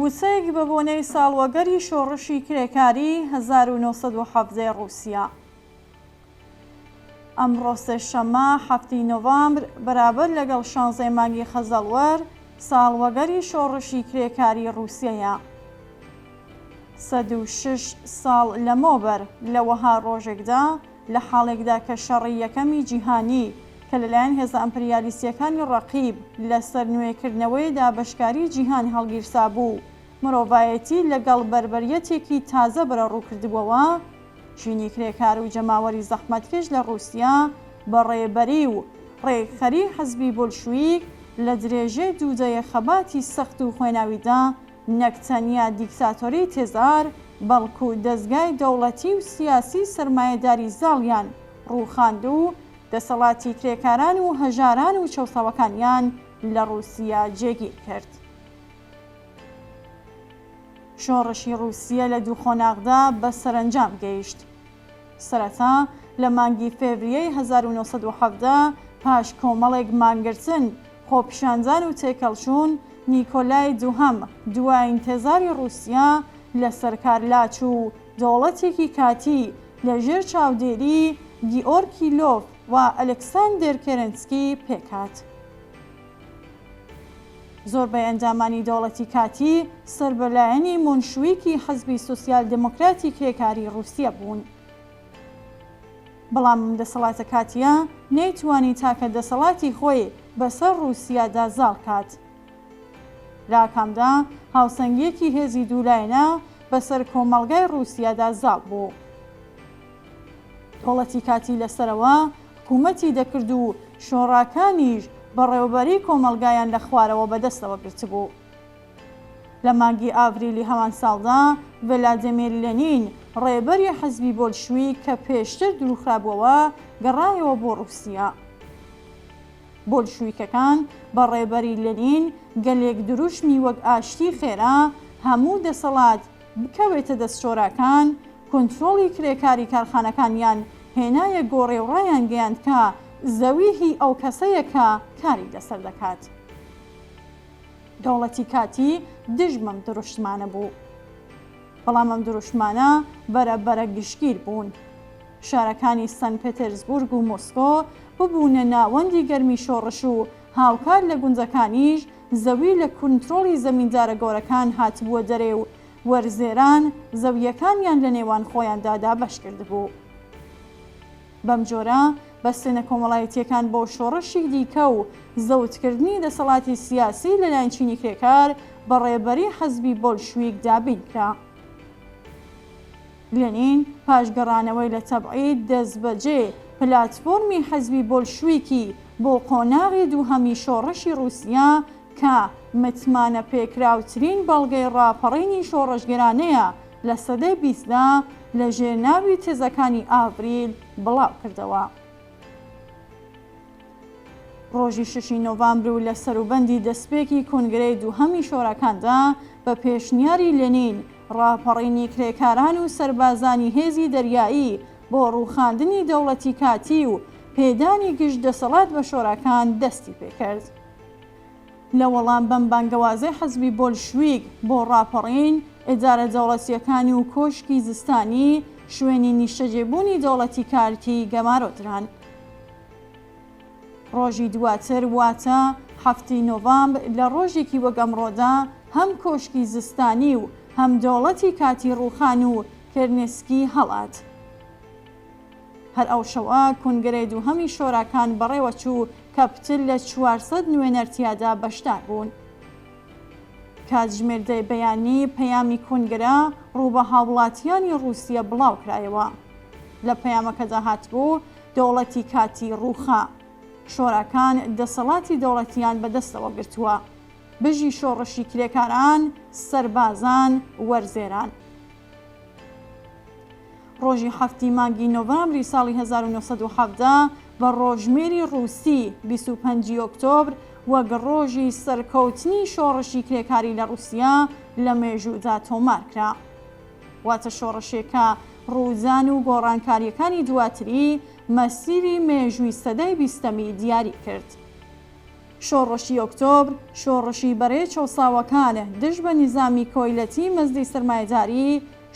وتەیەک بە بۆنەی ساڵوەگەری شۆڕشی کرێکاری 1917 ی ڕووسیا. ئەمڕۆ سێشەممە حەفتی نۆڤامبر بەرابەر لەگەڵ شانزەی مانگی خەزەڵوەر ساڵوەگەری شۆڕشی کرێکاری ڕووسیەیە. 106 ساڵ لەمەوبەر لە وەها ڕۆژێکدا لە حاڵێکدا کە شەڕی یەکەمی جیهانی کە لەلایەن هێزە ئەمپریالیستییەکانی ڕەقیب لەسەر نوێکردنەوەی دابەشکاری جیهان هەڵگیرسابوو و مرۆڤایەتی لەگەڵ بەربەریەتێکی تازە بەرەڕوو کردبووەوە، چینی کرێکار و جەماوەری زەحمەتکێش لە ڕووسیا بە ڕێبەری و ڕێکخەری حزبی بۆلشویک لە درێژەی دوو دەیە خەباتی سەخت و خوێناویدا نەک تەنیا دیکتاتۆریی تزار، بەڵکو دەزگای دەوڵەتی و سیاسی سەرمایەداری زاڵیان ڕووخاند و دەسەڵاتی کرێکاران و هەژاران و چەوساوەکانیان لە ڕووسیە جێگیر کرد. شۆڕشی ڕووسیە لە دوو قۆناغدا بە سەرەنجام گەیشت. سەرەتا لە مانگی فێڤریەی 1917 پاش کۆمەڵێک مانگرتن، خۆپیشاندان و تێکهەڵچوون، نیکۆلای دووهەم، دوایین تێزاری ڕووسیا، لەسەر کار لاچوو و دەوڵەتێکی کاتی لە ژێر چاودێری گیئۆرکی لۆف و ئەلکساندێر کێرێنسکی پێکهات. زۆربەی ئەندامانی دەوڵەتی کاتی سەر بە لایەنی مۆنشویکی حزبی سۆسیال دێمۆکراتی کرێکاریی ڕووسیە بوون. بەڵام ئەم دەسەڵاتە کاتییە نەیتوانی تاکە دەسەڵاتی خۆی بەسەر ڕووسیادا زاڵ کات. لە ئاکامدا هاوسەنگییەکی هێزی دوولایەنە بەسەر کۆمەڵگای ڕووسیادا زاڵ بوو. دەوڵەتی کاتی لە سەرەوە حکوومەتی دەکرد و شۆڕاکانیش بەڕێوەبەریی کۆمەڵگایان لە خوارەوە بەدەستەوە گرتبوو. لە مانگی ئاڤریلی هەمان ساڵدا ڤلادیمیر لێنین، ڕێبەری حزبی بۆلشویک کە پێشتر دوورخرابووەوە، گەڕایەوە بۆ ڕووسیا. بۆلشویکەکان بە ڕێبەری لێنین گەلێک دروشمی وەک ئاشتی خێرا، هەموو دەسەڵات بکەوێتە دەست شۆراکان، کونترۆڵی کرێکاری کارخانەکانیان هێنایە گۆڕێ و ڕایانگەیاند کە زەوی هی ئەو کەسەیە کە کاری لەسەر دەکات. دەوڵەتی کاتی دژ بەم دروشمانە بوو. بەڵام ئەم دروشمانە بەرە بەرە گشتگیر بوون. شارەکانی سەن پێتێرسبورگ و مۆسکۆ ببوونە ناوەندی گەرمی شۆڕش و هاوکات لە گوندەکانیش زەوی لە کونترۆڵی زەمیندارە گەورەکان هاتبووە دەرێ و وەرزێران زەوییەکانیان لە نێوان خۆیاندا دابەش کردبوو. بەم جۆرە بەستێنە کۆمەڵایەتییەکان بۆ شۆڕشی دیکە و زەوتکردنی دەسەڵاتی سیاسی لەلایەن چینی کرێکار بە ڕێبەری حزبی بۆلشویک دابین کرا. لێنین پاش گەڕانەوەی لە تەبعید دەستبەجێ پلاتفۆرمی حزبی بۆلشویکی بۆ قۆناغی دووهەمی شۆڕشی ڕووسیا کە متمانەپێکراوترین بەڵگەی ڕاپەڕینی شۆڕشگێرانەیە لە سەدەی بیستدا لە ژێر ناوی تێزەکانی ئاڤریل بڵاو کردەوە. ڕۆژی شەشی نۆڤامبر و لە سەروبەندی دەسپێکی کۆنگرەی دووهەمی شۆراکاندا بە پێشنیاری لێنین ڕاپەڕینی کرێکاران و سەربازانی هێزی دەریایی بۆ ڕووخاندنی دەوڵەتی کاتی و پێدانی گشت دەسەڵات بە شۆراکان دەستی پێکرد. لە وەڵام بەم بانگەوازەی حزبی بۆلشویک بۆ ڕاپەڕین، ئیدارە دەوڵەتییەکان و کۆشکی زستانی، شوێنی نیشتەجێبوونی دەوڵەتی کارتی گەمارۆ دران. ڕۆژی دواتر واتە حەفتی نۆڤامبر لە ڕۆژێکی وەک ئەمڕۆدا هەم کۆشکی زستانی و هەم دەوڵەتی کاتی ڕووخان و کرنسکی هەڵات. هەر ئەو شەوە کونگرەی دووهەمی شۆراکان بەڕێوەچوو کە پتر لە 400 نوێنەر تیادا بەشدار بوون. کاتژمێر دەی بەیانی پەیامی کونگرە ڕوو بە هاوڵاتیانی ڕووسیە بڵاو کرایەوە. لە پەیامەکەدا هاتبوو، دەوڵەتی کاتی ڕووخا. شۆراکان دەسەڵاتی دەوڵەتیان بەدەستەوە گرتووە. بژی شۆڕشی کرێکاران، سەربازان، وەرزێران. ڕۆژی حەفتی مانگی نۆڤامبری ساڵی 1917 بە ڕۆژمێری ڕووسی 25 ی ئۆکتۆبر وەک ڕۆژی سەرکەوتنی شۆڕشی کرێکاری لە ڕووسیا لە مێژوودا تۆمار کرا. واتە شۆڕشێک کە ڕوودان و گۆڕانکارییەکانی دواتری مەسیری مێژووی سەدەی بیستەمی دیاری کرد. شۆڕشی ئۆکتۆبر، شۆڕشی بەرەی چەوساوەکان دژ بە نیزامی کۆیلەتی مەزنی سەرمایەداری،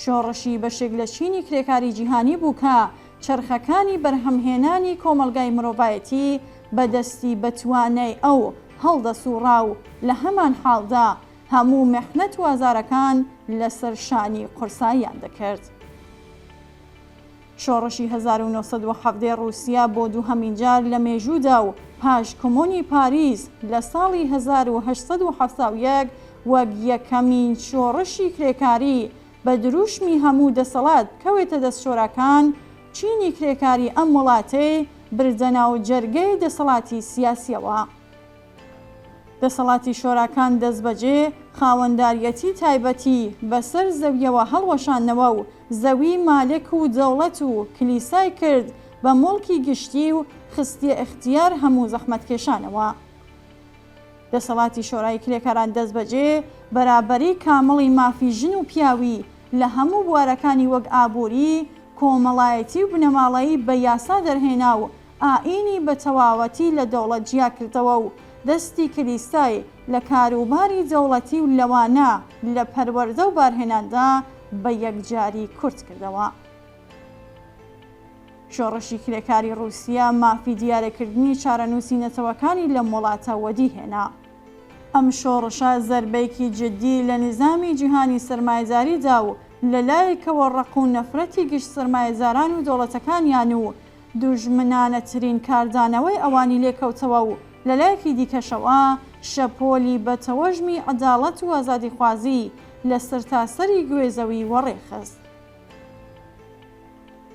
شۆڕشی بەشێک لە چینی کرێکاری جیهانی بوو کە چەرخەکانی بەرهەمهێنانی کۆمەڵگای مرۆڤایەتی بە دەستی بەتوانای ئەو هەڵدەسووڕا و لە هەمانحاڵدا هەموو میحنەت و ئازارەکان لەسەر شانی قورساییان دەکرد. شۆڕشی 1917 ی ڕووسیا بۆ دووهەمین جار لە مێژوودا و پاش کۆمۆنی پاریس لە ساڵی 1871 وەک یەکەمین شۆڕشی کرێکاری بە دروشمی هەموو دەسەڵات بکەوێتە دەست شۆراکان، چینی کرێکاری ئەم وڵاتەی بردە ناو جەرگەی دەسەڵاتی سیاسییەوە. دەسەڵاتی شۆراکان دەستبەجێ خاوەنداریەتی تایبەتی بەسەر زەویەوە هەڵوەشاندنەوە و زەوی مالک و دەوڵەت و کلیسای کرد بە موڵکی گشتی و خستیە ئیختیار هەموو زەحمەتکێشانەوە. دەسەڵاتی شۆرای کرێکاران دەستبەجێ بەرابەری کامڵی مافی ژن و پیاوی لە هەموو بوارەکانی وەک ئابووری، کۆمەڵایەتی و بنەماڵەیی بە یاسا دەرهێنا و ئائینی بە تەواوەتی لە دەوڵەت جیا کردەوە و دەستی کلیسای لە کاروباری دەوڵەتی و لەوانە لە پەروەردە و بارهێناندا بە یەکجاری کورت کردەوە. شۆڕشی کرێکاری ڕووسیە مافی دیارەکردنی چارەنووسی نەتەوەکانی لەم وڵاتە وەدی هێنا. ئەم شۆڕشە زەربەیەکی جددی لە نیزامی جیهانی سەرمایەداری دا و لە لایەکەوە ڕق و نەفرەتی گشت سەرمایەداران و دەوڵەتەکانیان و دوژمنانەترین کاردانەوەی ئەوانی لێکەوتەوە و لە لایەکی دیکەشەوە شەپۆلی بەتەوەژمی عەداڵەت و ئازادیخوازی لە سەرتاسەری گوێ زەوی وەڕێ خست.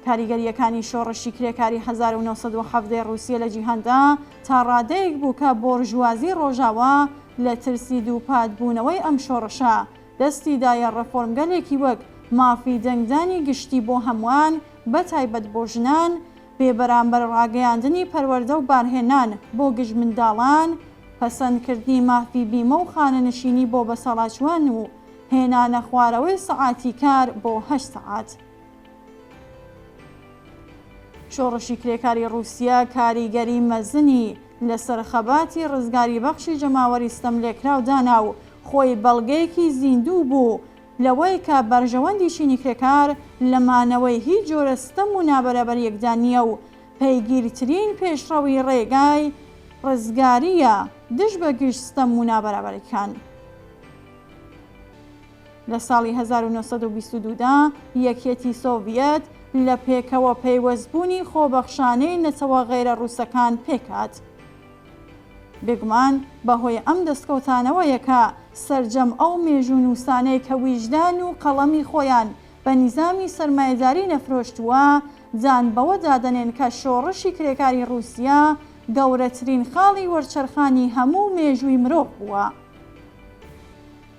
کاریگەرییەکانی شۆڕشی کرێکاری 1917 ی ڕووسیە لە جیهاندا تا ڕادەیەک بوو کە بۆرژوازی ڕۆژاوا لە ترسی دووپات بوونەوەی ئەم شۆڕشە دەستی دایە ڕێفۆرمگەلێکی وەک مافی دەنگدانی گشتی بۆ هەمووان بە تایبەت بۆ ژنان، بێ بەرامبەر ڕاگەیاندنی پەروەردە و بارهێنان بۆ گشت منداڵان، پەسەندکردنی مافی بیمە و خانەنشینی بۆ بەساڵاچووان و هێنانەخوارەوەی سەعاتی کار بۆ هەشت سەعات. شۆڕشی کرێکاری ڕووسیە کاریگەری مەزنی لەسەر خەباتی ڕزگاریبەخشی جەماوەری ستەملێکراو دانا و خۆی بەڵگەیەکی زیندوو بوو لەوەی کە بەرژەوەندی چینی کرێکار لە مانەوەی هیچ جۆرە ستەم و نابەرابەرییەکدا نییە و پەیگیرترین پێشڕەوی ڕێگای ڕزگارییە دژ بە گشت ستەم و نابەرابەریکان. لە ساڵی 1922 دا یەکیەتی سۆڤیەت لە پێکەوە پەیوەستبوونی خۆبەخشانەی نەتەوە غەیرە ڕووسەکان پێکهات. بێگومان بە هۆی ئەم دەستکەوتانەوەیە کە سەرجەم ئەو مێژوونووسانەی کە ویژدان و قەڵەمی خۆیان بە نیزامی سەرمایەداری نەفرۆشتووە دان بەوە دادەنێن کە شۆڕشی کرێکاری ڕووسیە گەورەترین خاڵی وەرچەرخانی هەموو مێژووی مرۆڤ بووە.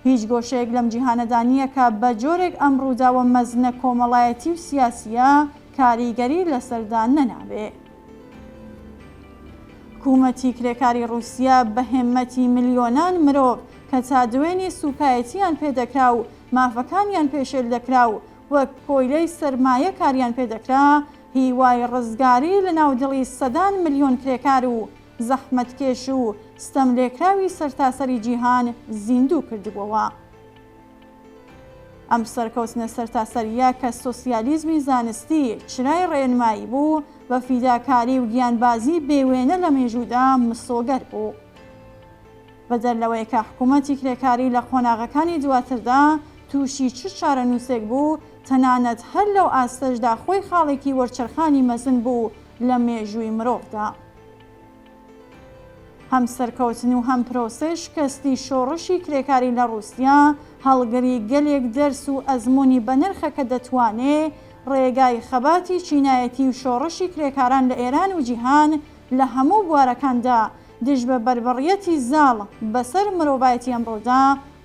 هیچ گۆشەیەک لەم جیهانەدا نییە کە بە جۆرێک ئەم ڕووداوە مەزنە کۆمەڵایەتی و سیاسییە کاریگەری لەسەر دانەنابێ. حکوومەتی کرێکاری ڕووسیە بە هێممەتی ملیۆنان مرۆڤ کە تا دوێنێ سووکایەتییان پێ دەکرا و مافەکانیان پێشێل دەکرا و وەک کۆیلەی سەرمایە کاریان پێ دەکرا، هیوای ڕزگاری لە ناو دڵی سەدان ملیۆن کرێکار و زەحمەتکێش و ستەملێکراوی سەرتاسەری جیهان زیندوو کردبووەوە. ئەم سەرکەوتنە سەرتاسەرییە کە سۆسیالیزمی زانستی چرای ڕێنمایی بوو، بە فیداکاری و گیانبازی بێ وێنە لە مێژوودا مسۆگەر بوو. بەدەر لەوەی کە حکوومەتی کرێکاری لە قۆناغەکانی دواتردا تووشی چ چارەنووسێک بوو، تەنانەت هەر لەو ئاستەشدا خۆی خاڵێکی وەرچەرخانی مەزن بوو لە مێژووی مرۆڤدا. هەم سەرکەوتن و هەم پرۆسەی شکستی شۆڕشی کرێکاری لە ڕووسیا هەڵگری گەلێک دەرس و ئەزموونی بەنرخە کە دەتوانێ ڕێگای خەباتی چینایەتی و شۆڕشی کرێکاران لە ئێران و جیهان لە هەموو بوارەکاندا دژ بە بەربەڕیەتی زاڵ بەسەر مرۆڤایەتی ئەمڕۆدا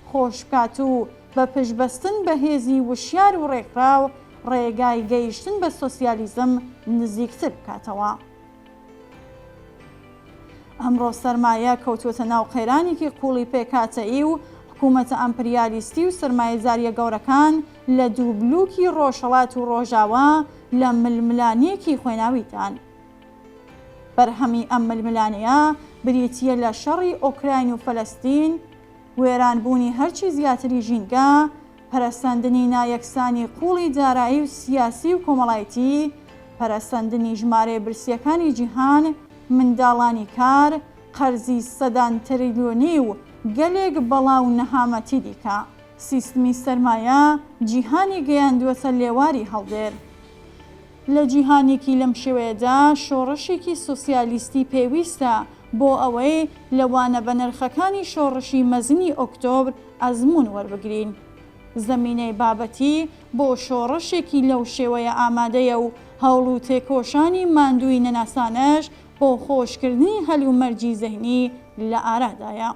خۆش بکات و بە پشتبەستن بە هێزی وشیار و ڕێکخراو ڕێگای گەیشتن بە سۆسیالیزم نزیکتر بکاتەوە. ئەمڕۆ سەرمایە کەوتووەتە ناو قەیرانێکی قووڵی پێکهاتەیی و حکوومەتە ئەمپریالیستی و سەرمایەدارییە گەورەکان لە دوو بلووکی ڕۆژهەڵات و ڕۆژاوا لە ململانێیەکی خوێناویدان. بەرهەمی ئەم ململانێیە بریتییە لە شەڕی ئۆکراین و فەلەستین، وێرانبوونی هەرچی زیاتری ژینگە، پەرەسەندنی نایەکسانی قووڵی دارایی و سیاسی و کۆمەڵایتی، پەرەسەندنی ژمارەی برسییەکانی جیهان، منداڵانی کار، قەرزی سەدان تریلیۆنی و گەلێک بەڵا و نەهامەتی دیکە. سیستمی سەرمایە جیهانی گەیاندووەتە لێواری هەڵدێر. لە جیهانێکی لەم شێوەیەدا شۆڕشێکی سۆسیالیستی پێویستە بۆ ئەوەی لە وانە بەنرخەکانی شۆڕشی مەزنی ئۆکتۆبر ئەزموون وەربگرین. زەمینەی بابەتی بۆ شۆڕشێکی لەو شێوەیە ئامادەیە و هەوڵ و تێکۆشانی ماندوویی نەناسانەش بۆ خۆشکردنی هەلومەرجی زهنی لە ئارادایە.